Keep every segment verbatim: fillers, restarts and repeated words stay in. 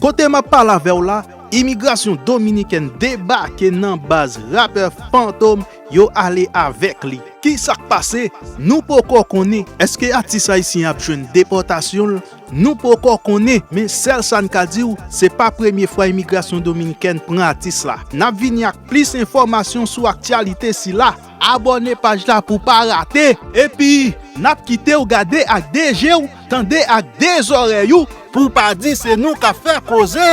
Kote m ap pale avè w la, imigrasyon dominikèn debake nan baz rapè Fantom, yo ale avèk li. Ki sa k pase? Nou poko konnen. Èske atis ayisyen ap jwenn depòtasyon l? Nou poko konnen, men sèl sa n ka di w, se pa premye fwa imigrasyon dominikèn pran atis la. N ap vini ak plis enfòmasyon sou aktyalite sila. Abòne paj la pou w pa rate. Epi, n ap kite w gade ak de je w, tande ak de zòrèy ou, pou w pa di se nou k ap fè koze.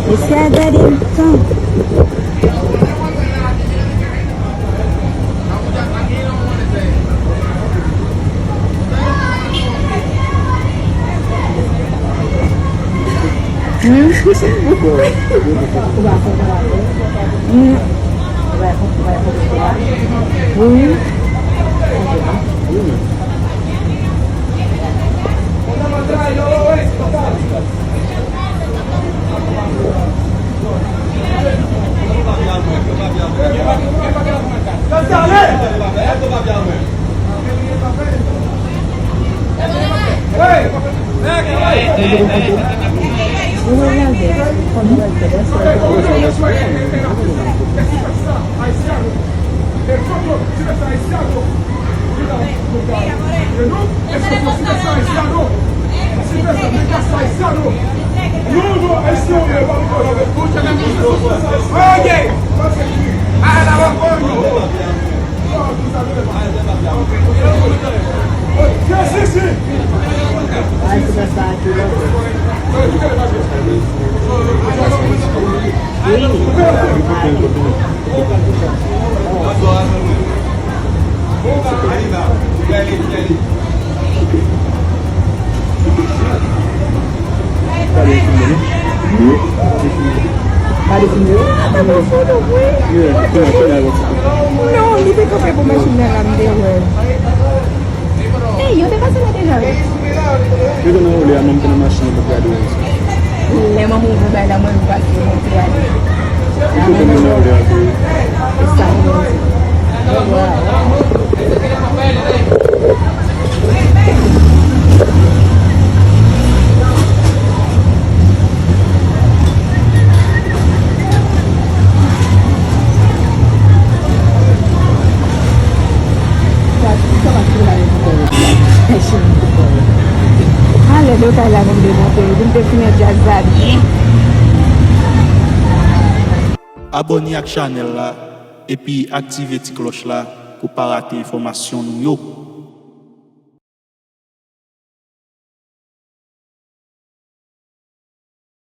Mesye a gade m tan. Hmm? Hmm. Wi. Non, li te kanpe pou machin nan la, m te wè l. Ey, yo te pase la deja, wi. Yo te nan woule a, men m te nan machin nan pou gade yo. Lè manman ouvri bay la, mwen pase monte ale. Yo te nan woule a, wi. E sa yo di. Alè, lokal la, vin demonte, vin te fini djaz la byen. Abòne ak chanèl la, epi aktive ti klòch la pou pa rate enfòmasyon nou yo.